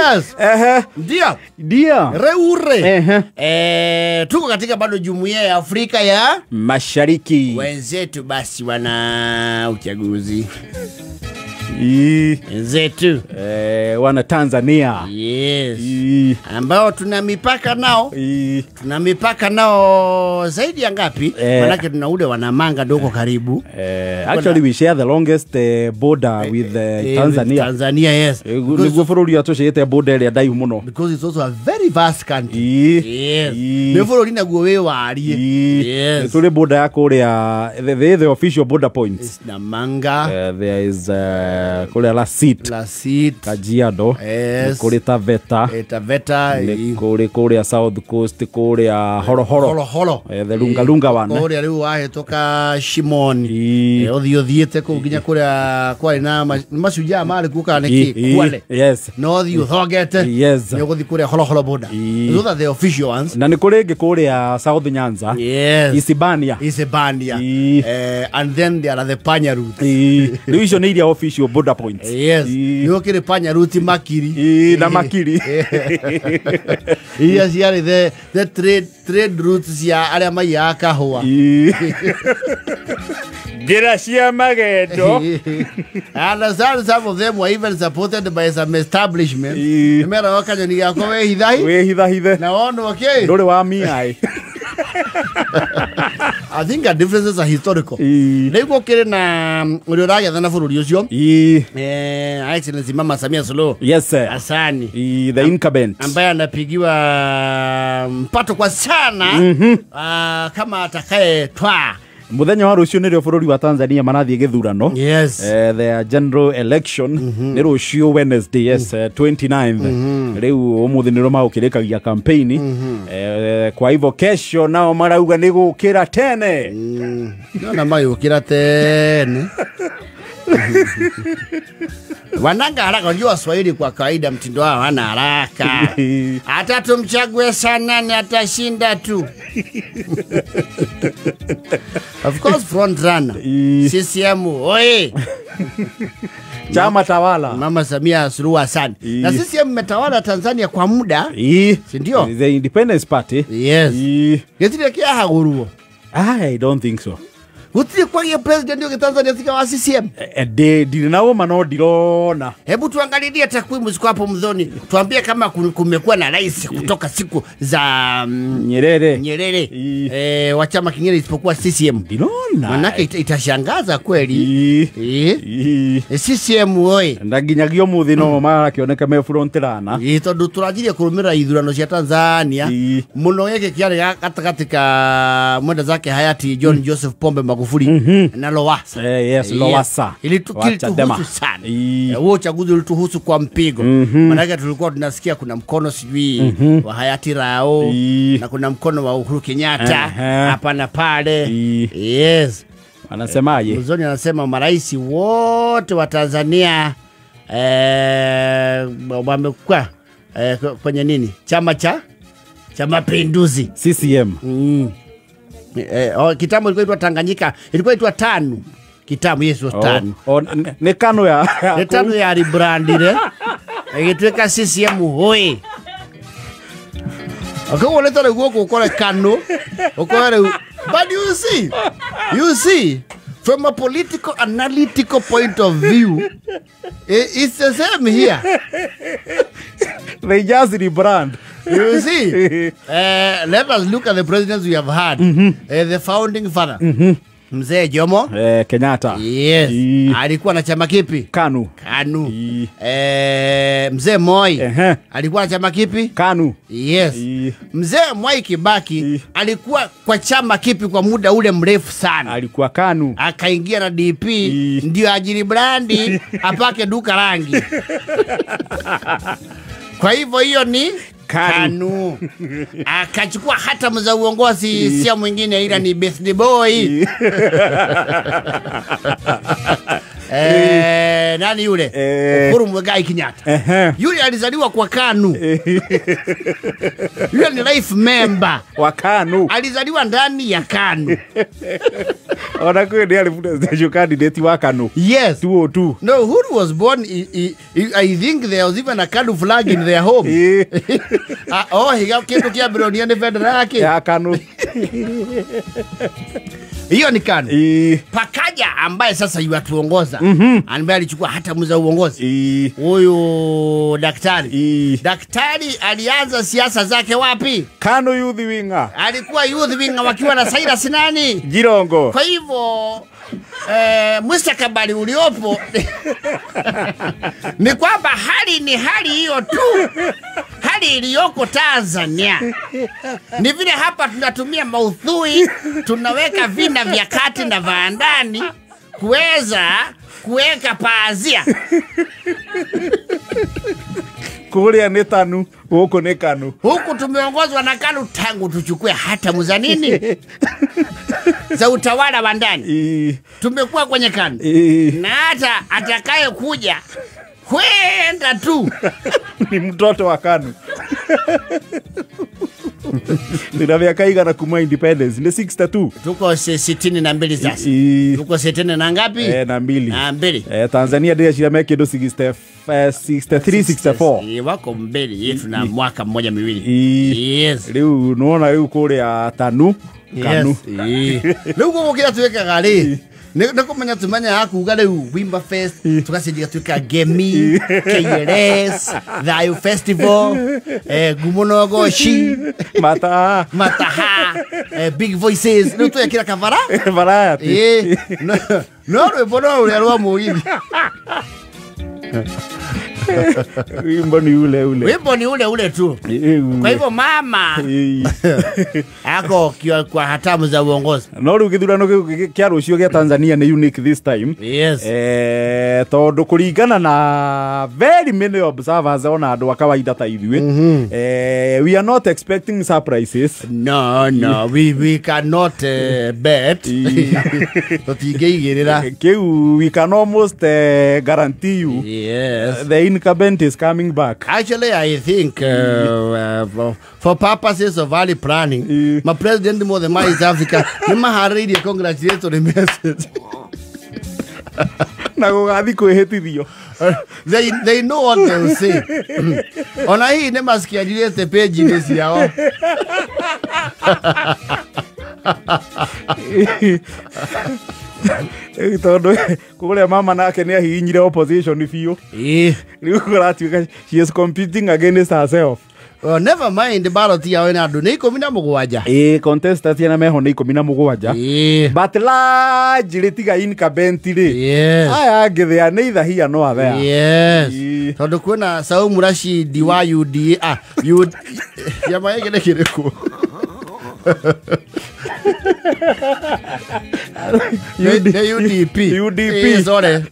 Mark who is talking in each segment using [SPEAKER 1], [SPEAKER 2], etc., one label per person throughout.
[SPEAKER 1] Yes. Ndio.
[SPEAKER 2] Ndio.
[SPEAKER 1] Reure. Tuko katika bado Jumuiya ya Afrika ya
[SPEAKER 2] Mashariki.
[SPEAKER 1] Wenzetu basi wana uchaguzi. Wenzetu
[SPEAKER 2] wana Tanzania.
[SPEAKER 1] Yes. Ambao tuna mipaka nao. Tuna mipaka nao zaidi ya ngapi? Manake tuna ule wanamanga doko karibu.
[SPEAKER 2] Actually we share the longest border with Tanzania.
[SPEAKER 1] Tanzania, yes.
[SPEAKER 2] Niguo bũrũri atũcĩte border ĩrĩa ndaihu mũno.
[SPEAKER 1] Because it's also a very vast country. Yes. Nĩ bũrũri naguo wĩ warie. Yes.
[SPEAKER 2] Tũrĩ border ya kũrĩa the official border points.
[SPEAKER 1] It's Namanga.
[SPEAKER 2] There is kũrĩa Lasit.
[SPEAKER 1] Lasit.
[SPEAKER 2] Kajiado.
[SPEAKER 1] Yes.
[SPEAKER 2] Kũrĩ Taveta.
[SPEAKER 1] Taveta.
[SPEAKER 2] Kũrĩ kũrĩa South Coast, kũrĩa Horohoro.
[SPEAKER 1] Horohoro.
[SPEAKER 2] The Lunga Lunga one.
[SPEAKER 1] Kũrĩa rĩu wahĩtũka Shimoni. Ũthiĩ ũthiĩte kũu nginya kũrĩa kwarĩ na macujaa marĩ kuo kana nĩkĩ Kwale.
[SPEAKER 2] Yes.
[SPEAKER 1] No ũthiĩ ũthongete.
[SPEAKER 2] Yes.
[SPEAKER 1] Nĩ ũgũthiĩ kũrĩa Horohoro border. Those are the official ones.
[SPEAKER 2] Na nĩ kũrĩ ĩngĩ kũrĩa South Nyanza.
[SPEAKER 1] Yes.
[SPEAKER 2] Isibania.
[SPEAKER 1] Isibania. And then there are the panya routes.
[SPEAKER 2] Rĩu icio nĩ iria official border points.
[SPEAKER 1] Yes. Nĩ ũkĩrĩ panya route Makiri.
[SPEAKER 2] Na Makiri.
[SPEAKER 1] Iria ciarĩ the trade routes cia arĩa maiyaga kahũa.
[SPEAKER 2] Njĩra cia magendo.
[SPEAKER 1] And some of them were even supported by some establishment. Nĩmeraga kanyoni gakwa wĩhithahi.
[SPEAKER 2] Wĩhithahithe.
[SPEAKER 1] Na wonwo kĩ?
[SPEAKER 2] Ndũrĩ wa miai.
[SPEAKER 1] I think our differences are historical. Nĩguo kĩrĩ na ũrĩa ũragĩathana bũrũri ũcio. Excellency Mama Samia Suluhu.
[SPEAKER 2] Yes sir.
[SPEAKER 1] Hassan.
[SPEAKER 2] The incumbent.
[SPEAKER 1] Ambaye anapigiwa mpato kwa sana kama atakaye twaa.
[SPEAKER 2] Muthenya wa rũciũ nĩrĩo bũrũri wa Tanzania marathiĩ gĩthurano.
[SPEAKER 1] Yes.
[SPEAKER 2] Their general election nĩ rũciũ Wednesday, yes, 29th. Rĩu ũmũthĩ nĩrĩo magũkĩrĩkagia campaign. Kwa hivyo kesho nao marauga nĩ gũkĩra tene.
[SPEAKER 1] Nona magũkĩra tene. Wananga haraka, unajua Waswahili kwa kawaida mtindo wao wana haraka. Hata tumchague sana ni atashinda tu. Of course front runner. CCM oye.
[SPEAKER 2] Chama tawala.
[SPEAKER 1] Mama Samia Suluhu Hassan. Na CCM imetawala Tanzania kwa muda. Si ndio?
[SPEAKER 2] The Independence Party.
[SPEAKER 1] Yes. Gĩtirĩ kĩahagũrwo.
[SPEAKER 2] I don't think so.
[SPEAKER 1] Gũtirĩ kwagia president wa Tanzania tika wa CCM.
[SPEAKER 2] Ndirĩ na ũma no ndirona.
[SPEAKER 1] Hebu tuangalilie takwimu ziko hapo mzoni. Tuambie kama kumekuwa na rais kutoka siku za
[SPEAKER 2] Nyerere.
[SPEAKER 1] Nyerere. Wa chama kingine isipokuwa CCM.
[SPEAKER 2] Ndirona.
[SPEAKER 1] Manake itashangaza kweli. CCM oye.
[SPEAKER 2] Na nginyagia ũmũthĩ no marakĩoneka me front runner.
[SPEAKER 1] Tondũ tũranjirie kũrũmĩrĩra ithurano cia Tanzania. Mũno gĩkĩ kĩarĩ gatagatĩ ka mwenda zake hayati John Joseph Pombe Magufuli na Lowassa.
[SPEAKER 2] Yes, Lowassa.
[SPEAKER 1] Ilituhusu sana. Huo uchaguzi ulituhusu kwa mpigo. Maanake tulikuwa tunasikia kuna mkono sijui wa hayati Rao na kuna mkono wa Uhuru Kenyatta hapa na pale. Yes.
[SPEAKER 2] Anasemaje?
[SPEAKER 1] Mzoni anasema marais wote wa Tanzania wamekuwa kwenye nini? Chama cha Mapinduzi.
[SPEAKER 2] CCM.
[SPEAKER 1] Kitambo ilikuwa itwa Tanganyika, ilikuwa itwa TANU. Kitambo Yesu TANU.
[SPEAKER 2] Ni KANU ya
[SPEAKER 1] ni TANU ya rebrandire. Igituika CCM hoi. Akawa leta rĩu gũkũ ũkore KANU, ũkore rĩu. But you see from a political analytical point of view, it's the same here.
[SPEAKER 2] They just rebrand.
[SPEAKER 1] You see, let us look at the presidents we have had. The founding father, Mzee Jomo
[SPEAKER 2] Kenyatta.
[SPEAKER 1] Yes. Alikuwa na chama kipi?
[SPEAKER 2] KANU.
[SPEAKER 1] KANU. Mzee Moi alikuwa na chama kipi?
[SPEAKER 2] KANU.
[SPEAKER 1] Yes. Mzee Mwai Kibaki alikuwa kwa chama kipi kwa muda ule mrefu sana?
[SPEAKER 2] Alikuwa KANU.
[SPEAKER 1] Akaingia na DP ndio ajiri brandi apake duka rangi. Kwa hivyo hiyo ni KANU. Akachukua hatamu za uongozi sio mwingine ila ni Birthday Boy. Nani yule? Uhuru Muigai Kenyatta. Yule alizaliwa kwa KANU. Yule ni life member
[SPEAKER 2] wa KANU.
[SPEAKER 1] Alizaliwa ndani ya KANU.
[SPEAKER 2] Ona kwĩ nĩ arĩ presidential candidate wa KANU.
[SPEAKER 1] Yes.
[SPEAKER 2] 202.
[SPEAKER 1] No, Uhuru was born, I think there was even a KANU flag in their home. Oh, higa kĩndũ kĩa mbere nĩ bendera yake.
[SPEAKER 2] Ya KANU.
[SPEAKER 1] Hiyo ni KANU. Pakaja ambaye sasa yuatuongoza, ambaye alichukua hatamu za uongozi. Huyu daktari. Daktari alianza siasa zake wapi?
[SPEAKER 2] KANU Youth Winger.
[SPEAKER 1] Alikuwa Youth Winger wakiwa na Cyrus nani?
[SPEAKER 2] Jirongo.
[SPEAKER 1] Kwa hivyo mustakabali uliopo ni kwamba hali ni hali hiyo tu. Hali iliyoko Tanzania ni vile hapa tunatumia maudhui, tunaweka vina vya kati na vya ndani kuweza kuweka pazia.
[SPEAKER 2] Kulia ni TANU, huku ni KANU.
[SPEAKER 1] Huku tumeongozwa na KANU tangu tuchukue hatamu za nini? Za utawala wa ndani. Tumekuwa kwenye KANU. Na hata atakaye kuja kwenda tu
[SPEAKER 2] ni mtoto wa KANU. Nina miaka igana kuma independence ni 62.
[SPEAKER 1] Tuko 62 sasa. Tuko 60 na ngapi?
[SPEAKER 2] Na mbili.
[SPEAKER 1] Na mbili.
[SPEAKER 2] Tanzania ndio shida meke ndo 63 64.
[SPEAKER 1] Wako mbele yetu na mwaka mmoja miwili. Yes.
[SPEAKER 2] Leo unaona leo kule TANU KANU.
[SPEAKER 1] Leo kwa kila tuweka gari. Niko tumenya hakuuga rĩu Wimba Fest tugacenjia tuka Gemi KLS Thayo Festival Ngumo no Goshi Mataha Big Voices rĩu twekĩra kabara variety no rwĩmbo no rũrĩa rwa mũgithi.
[SPEAKER 2] Wimbo ni ule ule.
[SPEAKER 1] Wimbo ni ule ule tu. Kwa hivyo mama ako kwa hatamu za uongozi.
[SPEAKER 2] No rĩu gĩthurano kĩa rũciũ gĩa Tanzania ni unique this time.
[SPEAKER 1] Yes.
[SPEAKER 2] Tondũ kũringana na very many observers ona andũ a kawaida ta ithuĩ. We are not expecting surprises.
[SPEAKER 1] No, no, we cannot bet. Tũtingĩigĩrĩra.
[SPEAKER 2] Kĩu we can almost guarantee you.
[SPEAKER 1] Yes.
[SPEAKER 2] The incumbent is coming back.
[SPEAKER 1] Actually, I think for purposes of early planning, my president more than my East Africa, ni congratulatory message.
[SPEAKER 2] Na gũgathiĩ kwĩhĩtithio.
[SPEAKER 1] They know what they will say. Ona hii nĩ macikianirĩte page-inĩ ciao.
[SPEAKER 2] Tondũ kũrĩa mama nake nĩ ahihinyire opposition biũ. Rĩu kũratuĩka she is competing against herself.
[SPEAKER 1] Well, never mind ballot yao ĩna andũ nĩ 17.
[SPEAKER 2] Contestants yana meho nĩ 17. But largely tiga incumbent rĩ.
[SPEAKER 1] Yes.
[SPEAKER 2] Aya angĩ they are neither here nor there.
[SPEAKER 1] Yes. Tondũ kwĩna Saumu Rashidi wa UDA. Kĩama gĩkĩ nĩ kĩrĩkũ? UDP.
[SPEAKER 2] UDP.
[SPEAKER 1] Sorry.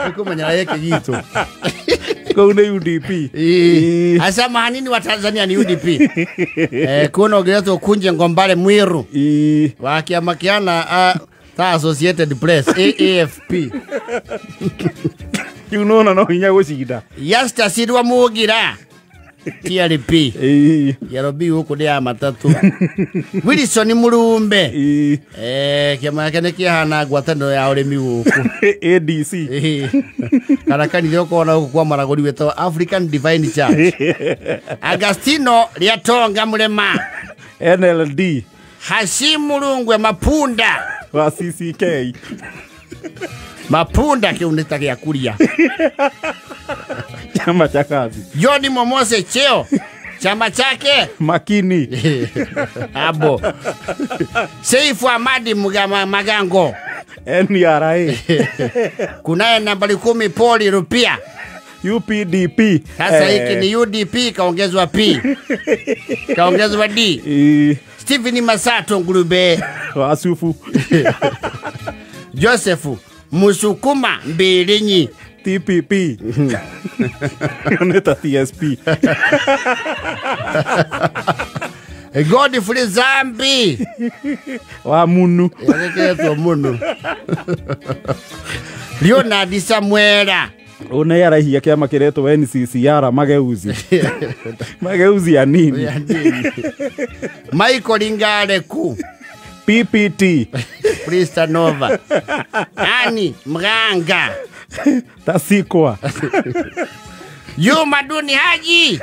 [SPEAKER 1] Nikumenya yake gitu.
[SPEAKER 2] Kau ni UDP.
[SPEAKER 1] Asa mahanini wa Tanzania ni UDP. Kuna ogereto Kunje Ngombale Mwiru. Wa kiama kiana ta Associated Press AAFP.
[SPEAKER 2] Unaona no hinya gucinda.
[SPEAKER 1] Yasta Sirwa Mugira. TRP. Yarobi huko nĩ ya matatu. Wilson Murumbe. Kĩama gĩake nĩ kĩhana ngwatanĩro ya ũrĩmi gũkũ.
[SPEAKER 2] ADC.
[SPEAKER 1] Kana kanitha ũkona gũkũ kwa Maragoli wĩtagwo African Divine Church. Agastino Lyatonga Murema.
[SPEAKER 2] NLD.
[SPEAKER 1] Hashimu Rungwe Mapunda
[SPEAKER 2] wa CCK.
[SPEAKER 1] Mapunda kĩu nĩ ta gĩa kũrĩa.
[SPEAKER 2] Chama cha kazi.
[SPEAKER 1] John Momose Cheo. Chama chake
[SPEAKER 2] Makini.
[SPEAKER 1] Abo. Seifu Amadi Magango.
[SPEAKER 2] NRA.
[SPEAKER 1] Kunaye nambari 10 Paul Rupia.
[SPEAKER 2] UPDP.
[SPEAKER 1] Sasa hiki ni UDP kaongezwa P. Kaongezwa D. Stephen Masato Ngurube.
[SPEAKER 2] Wasufu.
[SPEAKER 1] Joseph Musukuma Mbilinyi.
[SPEAKER 2] TPP. Neta TSP.
[SPEAKER 1] Godfrey Zambi.
[SPEAKER 2] Wa munu.
[SPEAKER 1] Munu. Leonard Samuela
[SPEAKER 2] Une arahia kiama kiretwo NCCR mageuzi. Mageuzi ya nini?
[SPEAKER 1] Michael Ingaleku
[SPEAKER 2] PPT
[SPEAKER 1] Prista Nova Ani Mganga
[SPEAKER 2] Tasikwa
[SPEAKER 1] Juma Duni Haji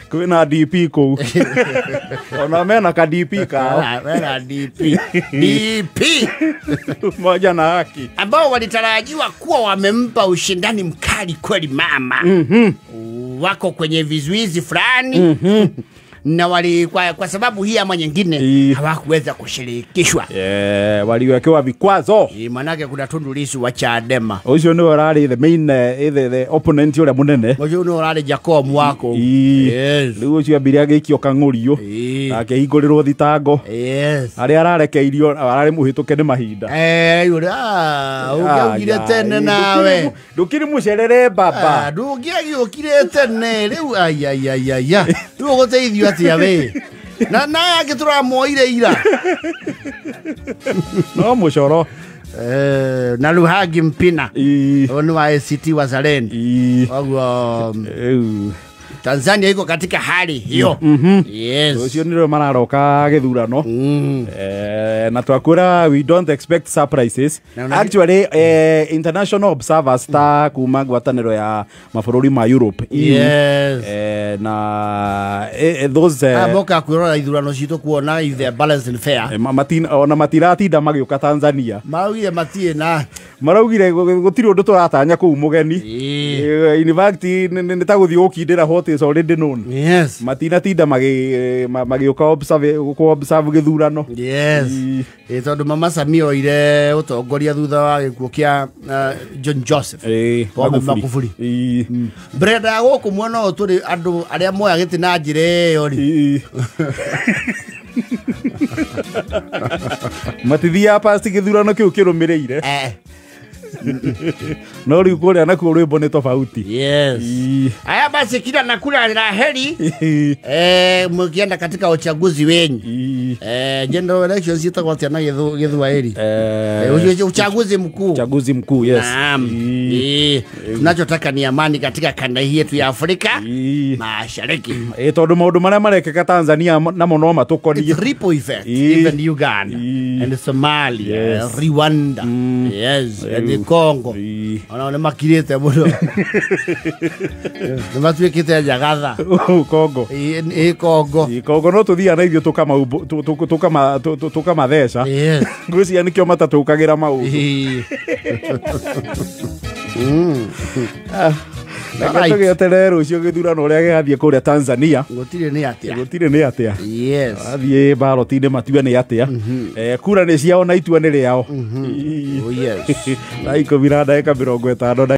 [SPEAKER 2] kwina DP kuu ona mena ka DP kao
[SPEAKER 1] mena DP DP
[SPEAKER 2] moja na haki
[SPEAKER 1] ambao walitarajiwa kuwa wamempa ushindani mkali kweli mama. Wako kwenye vizuizi fulani. Na wali kwa sababu hii ama nyingine hawakuweza kushirikishwa.
[SPEAKER 2] Waliwekewa vikwazo.
[SPEAKER 1] Manake kuna Tundu Lissu wa Chadema.
[SPEAKER 2] Ucio ni urari the main the opponent ure munene.
[SPEAKER 1] Ucio ni urari Jacob wako. Yes.
[SPEAKER 2] Riu ucio ambire agĩikio kang'ũrio. Akĩhingũrĩrwo thitango.
[SPEAKER 1] Yes.
[SPEAKER 2] Arĩa ararekeirio ararĩ mũhĩtũke nĩ mahinda.
[SPEAKER 1] Ũngĩaugire tene nawe.
[SPEAKER 2] Ndũkĩrĩ mũcerere baba.
[SPEAKER 1] Ndũngĩagĩũkire tene rĩu ai. Rĩu ũgũteithio atia we na yake turamoire ira
[SPEAKER 2] no mucoro
[SPEAKER 1] na Luhagi Mpina onu wa ACT Wazalendo oguo Tanzania iko katika hali hiyo. Yes.
[SPEAKER 2] Ucio ndio mararoka githurano. Na twakura we don't expect surprises. Actually international observers ta kuma ngwataniro ya mabũrũri ma Europe.
[SPEAKER 1] Yes.
[SPEAKER 2] Na those
[SPEAKER 1] boka kwirora ithurano citũ kuona if they are balanced and fair.
[SPEAKER 2] Ona matiratinda magĩũka Tanzania.
[SPEAKER 1] Maraugire matie na
[SPEAKER 2] maraugire gũtirĩ ũndũ tũratanya kũu mũgeni. In fact nĩ ta gũthiĩ gũkindĩra what is already known.
[SPEAKER 1] Yes.
[SPEAKER 2] Matinatinda magĩũka observe ku observe gĩthurano.
[SPEAKER 1] Yes. Tondu mama Samia oire ũtongoria thutha wa gĩkuũ kĩa John Joseph Pombe Magufuli. Brenda ya gũkũ mwena ũyũ tũrĩ andũ arĩa moya gĩtĩ na njĩra ĩyo rĩ.
[SPEAKER 2] Matithiaga past gĩthurano kĩu kĩrũmĩrĩire. No riu kuria nakuo rwimbo ni tofauti.
[SPEAKER 1] Yes. Haya basi kila nakula la heri. Mkienda katika uchaguzi wenyu. General elections itakuwa tena Githuairi. Uchaguzi mkuu.
[SPEAKER 2] Uchaguzi mkuu, yes.
[SPEAKER 1] Naam. Tunachotaka ni amani katika kanda hii yetu ya Afrika Mashariki.
[SPEAKER 2] Tondu maundu maria marekeka Tanzania namo no matukonie.
[SPEAKER 1] It's ripple effect even Uganda and Somalia, yes. Rwanda. Yes, and Congo. Ona nĩ makirĩte mũno. Nĩ matuĩkĩte njagatha.
[SPEAKER 2] Congo.
[SPEAKER 1] Congo.
[SPEAKER 2] Congo no tũthiaga na ithuĩ tũkamatheca.
[SPEAKER 1] Yes.
[SPEAKER 2] Ngwĩciria nĩkĩo matatũkagĩra maũndũ. Reke tũgĩeterere rũciũ gĩthurano ũrĩa gĩgathiĩ kũrĩa Tanzania.
[SPEAKER 1] Gũtirĩ nĩ atĩa.
[SPEAKER 2] Gũtirĩ nĩ atĩa.
[SPEAKER 1] Yes.
[SPEAKER 2] Athiĩ baroti-inĩ matue nĩ atĩa. Kura nĩ ciao na itua nĩ rĩao.
[SPEAKER 1] Oh yes.
[SPEAKER 2] Thaa 10:50.